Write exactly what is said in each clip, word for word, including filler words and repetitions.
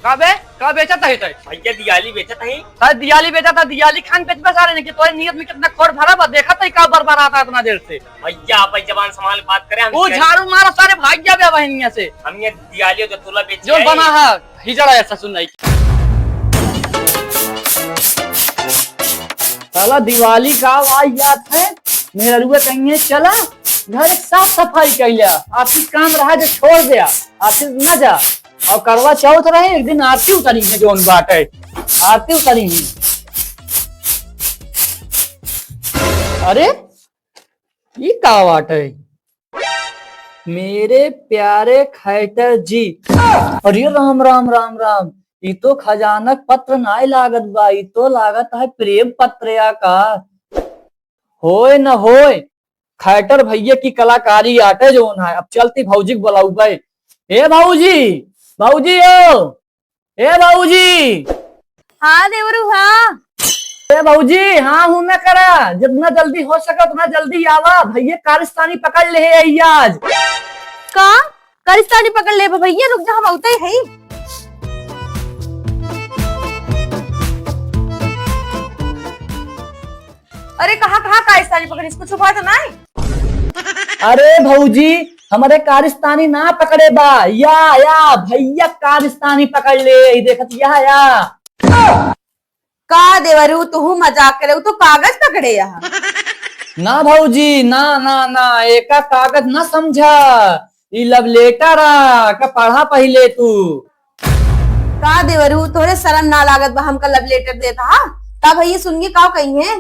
का बे? का बेचत है तै? भैया, दियाली बेचत है। तै दियाली बेचत है, दियाली खान बेचबे सारे ने कि तोरे नियत में कितना खोट भरा बा, देखत है का बरबरात है इतना देर से। भैया, आप जबान संभाल के बात करें, हम तू दियाली झाड़ू मारा सारे, भाग जा बे बहनिया से। हम ये दियाली और जतोला बेच जो के आए। बना है, हिजड़ा ऐसा सुन नहीं। साला दिवाली का आवाज याद है, मेहरुआ कहिए चला घर साफ सफाई कैला, ऑफिस काम रहा जो छोड़ दिया, ऑफिस न जा। और करवा चौथ रहे, एक दिन आरती उतारी है, जौन बाटे आरती उतारी है। अरे, ई का बाटे? मेरे प्यारे खैटर जी, अरे राम राम राम राम, ई तो खजानक पत्र नाय लागत बा, ई तो लागत है प्रेम पत्र या का? होय न होय, खैटर भैया की कलाकारी आटे जौन है। अब चलती भौजी के बुलाउबे। ए भौजी, भौजी ओ, ए भौजी। हाँ देवरू, हाँ। ए भौजी, हाँ हूँ न करा, जितना जल्दी हो सके उतना जल्दी आवा, भैया कारस्तानी पकड़ ले है आज। का? कारस्तानी पकड़ ले भैया, रुक जा, हम आउते ही है। अरे कहाँ, कहाँ कारस्तानी पकड़िस, कुछ हुआ तो नाय? अरे भौजी, हमरे कारस्तानी ना पकड़े बा, या, या, भैया कारस्तानी पकड़ ले, ई देखत या, या। का देवरू, तुहू मजाक करे, उ तो कागज पकड़े यहाँ। ना भौजी, ना, ना, ना, एका कागज ना समझा, ई love letter आ, का पढ़ा पहिले तू। का देवरू, तोहरे शरम ना लागत बा, हमका love letter देत हा? का भैया सुन के का कहिए?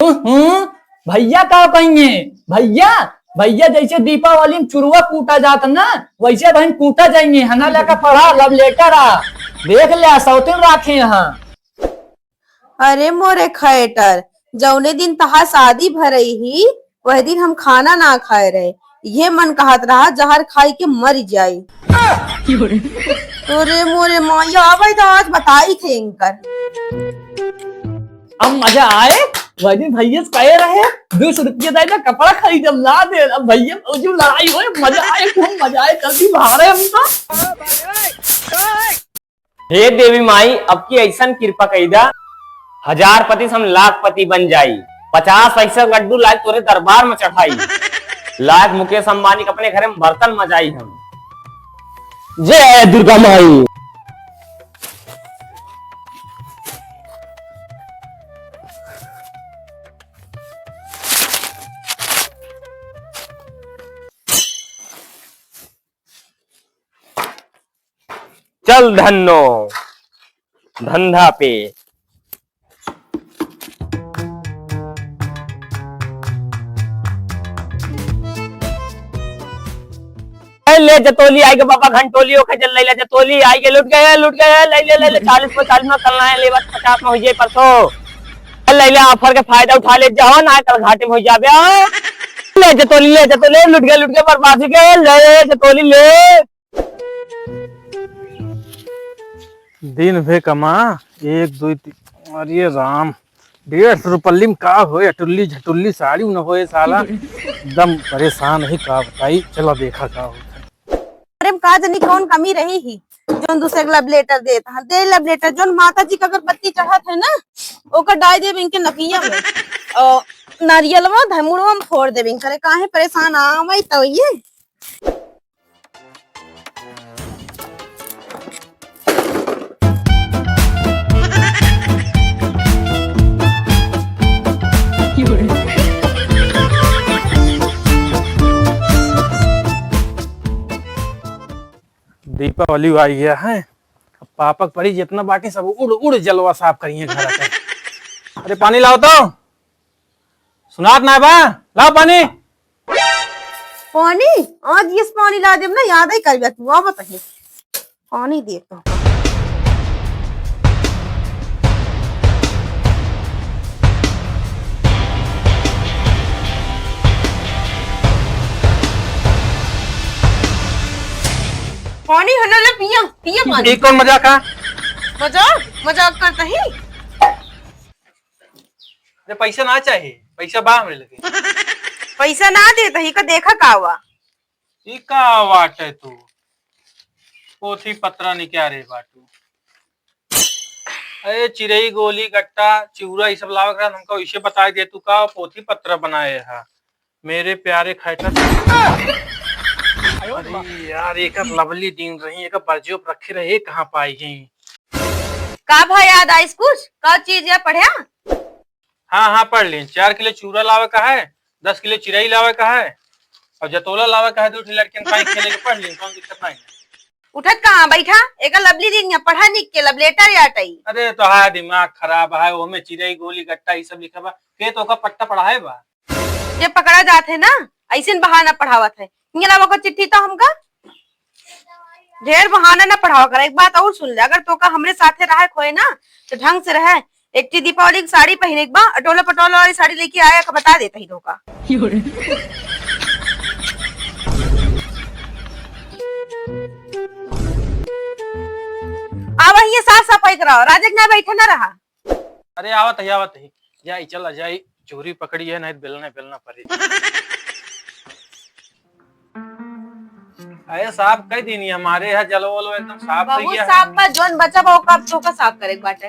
हम्म, भैया का कहिए? भैया, भैया जैसे दीपावली में चुरुआ कूटा जात ना, वैसे बहन कूटा जाइए, है ना, लेकर पढ़ा, love letter आ, देख ले, सौतिन राखे यहाँ। अरे मोरे खैटर, जौने दिन तहार शादी भरई ही, वह दिन हम खाना ना खाए रहे। ये मन कहत रहा जहर खाई के मर जाई। अरे मोरे माया, आवे तो आज बताई थे इनकर। अब मजा आए, वह दिन भैया से कहे रहे, "दो सौ रुपया दे दे, कपड़ा खरीदम ला दे।" अब भैया भौजी में लड़ाई होए, मजा आए, खूब मजा आए, जल्दी बाहर है हम तो। हे देवी माई, अब की ऐसन कृपा कई दा, हजार पति से हम लाखपति बन जाई, पचास पैसा लड्डू लाइके तोरे दरबार में चढ़ाई, लाइके मुकेश अंबानी के अपने घरे में बर्तन मजाई हम। जय दुर्गा माई। चल धन्नो, धंधा पे। ए, ले जतोली आई गे बाबा, घंटोली ओखे जल लैला, जतोली आई गे, लुट गए, लुट गए, ले, ले, ले, ले, चालीस में, चालीस में, कल ना ले, बस पचास में हो जाए परसों। ले, ले, offer के फायदा उठा ले, जाओ ना, कल घाटे में हो जाबे। ले जतोली, ले जतोली, लुट गए, लुट गए, बर्बाद हो गए, ले जतोली, ले। दिन भे कमा, एक, दुई, तीन, अरे राम, डेढ़ सौ रुपल्ली में का होए, अटुल्ली झटुल्ली साड़ी न होए साला, एकदम परेशान ही का बताई, चला देखा का होता है। अरे का जनी कौन कमी रही ही, जौन दूसरे के love letter देत है, दे love letter, जौन माता जी का अगरबत्ती चढ़त है ना, ओकर डाल देब इनके नकिया में, और नारियलवा धमुड़वा में फोड़ देब इनकर, काहे परेशान आवे तो ये। दीपावली आ गया है, अब पापक परी जितना बाकी सब उड़ उड़ जलवा साफ करिए घर के। अरे पानी लाओ तो, सुनात ना बा, लाओ पानी। पानी? आज इस पानी ला देब ना, याद ही करबे तू, आ बताइए। पानी दे तो। पानी है ना, ले पिया, पिया पानी। ये कौन मजाक है? मजाक? मजाक करता ही। अरे पैसा ना चाही, पैसा बा हमरे लगे। पैसा ना देत ही का, देखा का हुआ? ई का वाट है तू? पोथी पत्रा निकारे बाटू। अरे चिरई, गोली, गट्टा, चिउरा, ई सब लावे के रहत, हमका वैसे बताई दे तू का पोथी पत्रा बनाए हा। मेरे प्यारे खैटर। अरे यार, एकर लवली दिन रही, एकर बरजियो पर रखे रहे, कहाँ पाई गई? का भा याद आइस कुछ? का चीज या पढ़्या? हाँ, हाँ, पढ़ लीन। चार किलो चूरा लावे का है, दस किलो चिरई लावे का है, और जतोला लावे का है, दो ठे लड़कियन पाई खेले के पढ़ लीन, कौन दिक्कत नहीं। उठत कहाँ बैठा, एकर लवली दिन या पढ़ा निक के love letter या टई। अरे, तोहार दिमाग खराब है, ओमे चिरई, गोली, गट्टा, ई सब लिखा बा, के तो ओका पट्टा पढ़ाए बा? जे पकड़ा जात है ना, ऐसे न बहाना पढ़ावत है। हियाँ लावा ओकर चिट्ठी तो हमका। ढेर बहाना ना पढ़ावा कर। एक बात और सुन ले, अगर तोका हमरे साथे रहे खोए ना, तो ढंग से रहे। एक ठी दीपावली की साड़ी पहिने के बा, अटोला पटोला वाली साड़ी लेके आया का बता देता ही तोका। आवा हियाँ साफ सफाई करावा, राजक ना बैठा ना रहा। अरे आवत ही, आवत ही। जाई, चला जाई, चोरी पकड़ी है, नहीं तो बेलना, बेलना पड़े। अरे साफ कई दीनी, हमारे यहाँ जलवा वलवा एकदम साफ हो बहुत गया है। साफ बा, जौन बचा बा, ओका अब तोका साफ करे के बाटे।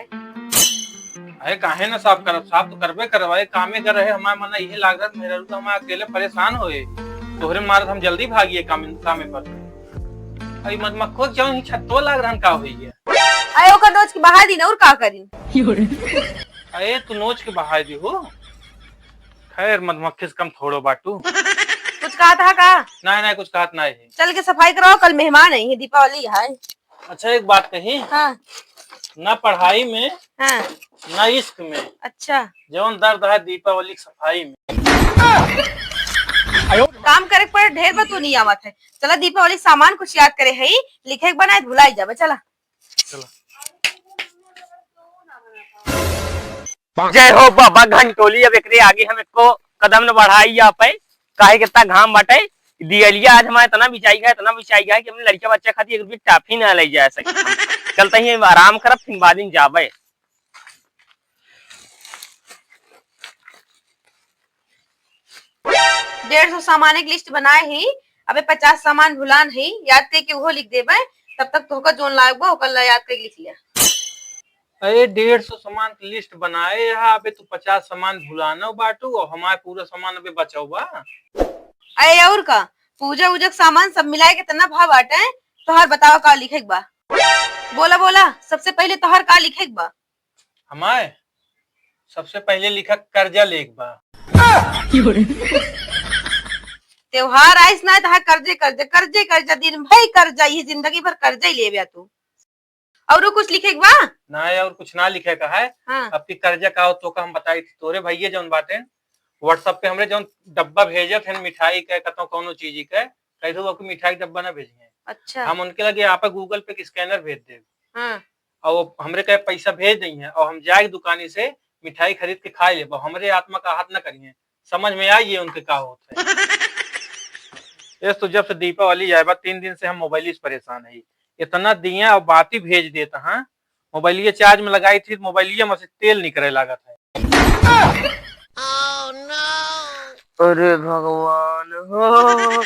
अरे काहे ना साफ करब, साफ तो करबे करब। अरे कामे कर रहे, हमारे मन इहे लाग रहा, मेहरारू तो हमारे अकेले परेशान होए, तोहरे मारत हम जल्दी भागिए काम, कामे पर। अरे मधुमक्खो के जौन ही छत्तो लाग रहन का होई गया। अरे ओकर नोच के बहा दी ना, और का करी? अरे तू नोच के बहा दी हो। खैर, मधुमक्खी से कम थोड़ो बाटू। कुछ कहत हा का? नहीं, नहीं, कुछ कहत नहीं है। चल के सफाई कराओ, कल मेहमान आई है, दीपावली है। अच्छा, एक बात कही। हाँ। ना पढ़ाई में, हाँ। ना इश्क में। अच्छा। जौन दर्द है दीपावली की सफाई में। काम करे के पड़े, ढेर बा तू नहीं आवत है। चला दीपावली के सामान कुछ याद करे है, लिखे के बनाए भुलाई जाबे, चला। चला। जय हो बाबा घंटोली, अब एकरे आगे हम एको कदम न बढ़ाई या पाए, काहे के इतना घाम बाटे। दियलिया आज हमारे इतना बिछाई गया, इतना बिछाई गया कि अपने लड़का बच्चा खातिर एक रुपये टाफी ना ले जा सके। चलते ही आराम करब, फिर बाद में जाबे। डेढ़ सौ सामान एक लिस्ट बनाए ही, अबे पचास सामान भुलान ही, याद करके उहो लिख देबे, तब तक तोहका जोन लायक बा, ओकर ला याद करके लिख लिया। अरे डेढ़ सौ सामान की लिस्ट बनाए हा, अबे तू पचास सामान भुलानो बाटू और हमारे पूरा सामान अबे बचाओ बा। अरे और का, पूजा उजा के सामान सब मिलाए के कितना भाव बाटे, तोहार बतावा का लिखे के बा? बोला बोला, सबसे पहले तोहार का लिखे के बा? हमारे सबसे पहले लिखा कर्जा लेक बा। त्योहार आइस ना, तहा कर्जे, कर्जे, कर्जे, कर्जा, दिन भई कर्जा, ये जिंदगी भर कर्जा ही लेबे तू। औरो कुछ लिखे के बा? ना, और कुछ ना लिखे का है। हाँ। अब की कर्जा का हो तो का हम बताई थी, तोरे भैया जौन बाटे, WhatsApp पे हमरे जौन डब्बा भेजत हैं मिठाई के, कतौ कौनो चीज के, कह दो आपको मिठाई के डब्बा ना भेजिए। अच्छा। हम उनके लगे आपा Google Pay के scanner भेज देब। हाँ। और वो हमरे कहे पैसा भेज दई हैं और हम जाए दुकानी से मिठाई खरीद के खा लेब, हमरे आत्मा का आहत ना करिए। समझ में आई ये उनके का होत है। इस तो जब से दीपावली आए बा, तीन दिन से हम मोबाइल से परेशान है। इतना दिया और बाती भेज देता, हाँ, मोबाइलिया चार्ज में लगाई थी, मोबाइलिया में से तेल निकरे लागत है। अरे भगवान हो,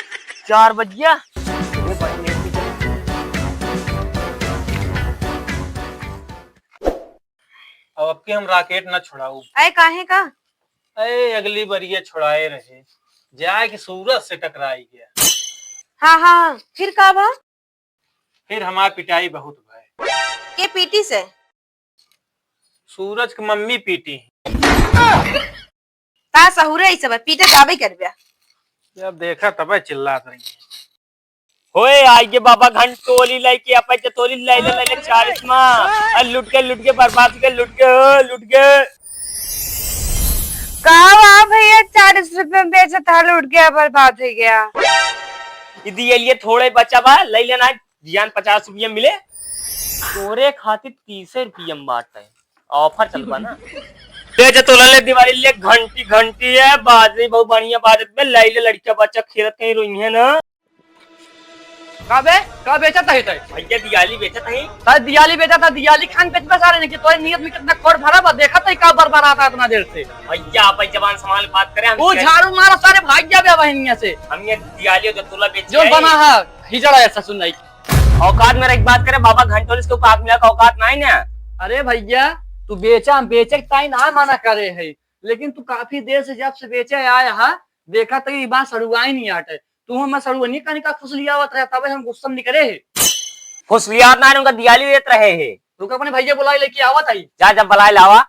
चार बज गया। अब अब के हम रॉकेट ना छुड़ाऊ। अरे काहे का? अरे अगली बार ये छुड़ाए रहे, जाए के सूरज से टकराई गया। हाँ, हाँ, फिर का बा? फिर हमार पिटाई बहुत भय। के पीटी से? सूरज के मम्मी पीटी। का सहूरे ई सब है? पीटे जाबे करबे। जब देखा तबे चिल्लात रही है। होए, आई गे बाबा घंटोली लइके, अपच तोली लइले, लइले चालीस मा। अरे लुट के, लुट के, बर्बाद के, लुट के, हो, लुट के। का हुआ भैया, चालीस रुपए में बेचत है, लुट गया, बर्बाद हो गया। ई दियलिया थोड़े बचा बा, लइले ना, जियान पचास रुपया मिले। तोरे खातिर तीसे रुपया में बाटे, offer चल बा ना। ले जा तोला ले दिवाली ले घंटी, घंटी है, बाजनी बहुत बढ़िया बाजत बे, लइले लड़का बच्चा खेलत कहीं रोइहे ना। का बे? का बेचत है तै? भैया दियाली बेचत है। तै दियाली बेचत है, दियाली खान बेचबे सारे ने कि तोरे नियत में कितना खोर भरा बा, देखत है का बरबरात है इतना देर से। भैया आप जबान संभाल बात करें, हम वो दियाली झाड़ू मारा सारे भाग जाबे अब हिनिया से। हम ये दियाली जो तोला बेच जो के बना आए। है, हिजड़ा ऐसा सुन नहीं। औकात में रह के बात करे बाबा, घंटों से ऊपर आँख मिला का औकात नाहीं ना। अरे भइया, तू बेचा, हम बेचे के ताई ना मना करे है, लेकिन तू काफी देर से जब से बेचे आया है, देखा तो ई बात सड़ुआई नहीं आटे। तू हमें सड़ुआई नहीं कहने का फुसलियावत रहे, तबे हम गुस्सा में निकले है। फुसलियावत ना, उनका दियाली देत रहे है। रुक, अपने भइया बुलाए लेके आवत आई। जा, जब बुलाए लावा।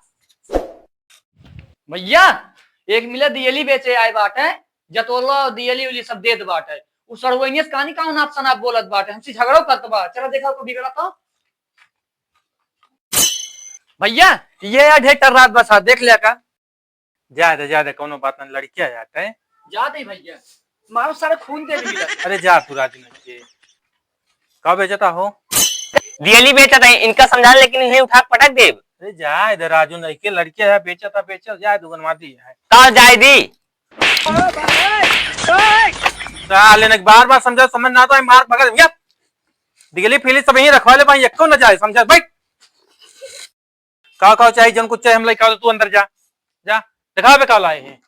भइया, एक मिला दियली बेचे आए बाटे, जतोला दियली उली सब देत बाटे। उ सड़ुआइनिया से कानी काउन आप सनाप बोलत बाटे, हमसे झगड़ो करत बा। चला देखा को बिगड़ा तो। भइया, ये यार ढेर टर्रात बा सा, देख लिया का? जा दे, जा दे, कौनो बात ना, लड़किया जात है। जा दे भइया, मारो सारे खून दे दिया। अरे जा तू राजू नहीं के। का बेचता हो? दियली बेचत है, इनका समझा लेकिन यहीं उठा के पटक देब। अरे जा इधर राजू नहीं के, लड़किया है, बेचता बेचत, जा दुगन मार दी है। का जाए दी? साले ने बार बार समझा, समझ ना आता है, मार भगा देंगे। दिगली फीली सब यहीं रखवा ले भाई, एको न जाए, समझा, बैठ। का का चाही, जन कुछ चाही, हम लइका, तू अंदर जा, जा, दिखा बे का लाए हैं।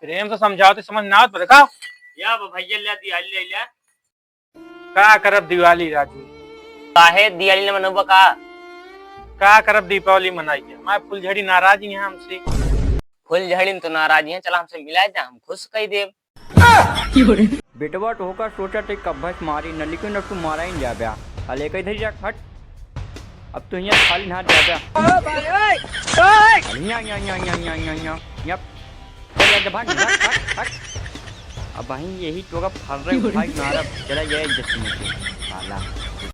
प्रेम से समझाओ तो समझ ना आवत, दिखा। या बा भइया, ले दिवाली ले ले। का करब दिवाली राजू? काहे दिवाली न मनोबा का? का करब दीपावली मनाई के? हमारे फुलझड़ी नाराज ही हैं हमसे। फुलझड़ी तो नाराज ही हैं, चला हमसे मिला दे, हम खुश कई देब। बेटवा तो होकर सोचा थे कब भस मारी न, लेकिन अब तू मारा ही नहीं जाब्या। अले कहीं धरी जा, हट। अब तो यहाँ खाली हाथ जाब्या। यहाँ, यहाँ, यहाँ, यहाँ, यहाँ, यहाँ, यहाँ। चल, जा, भाग, भाग, भाग, भाग। अब वहीं यही तो का फर रहे भाई मारा। चला जाए जैसे मुझे। साला।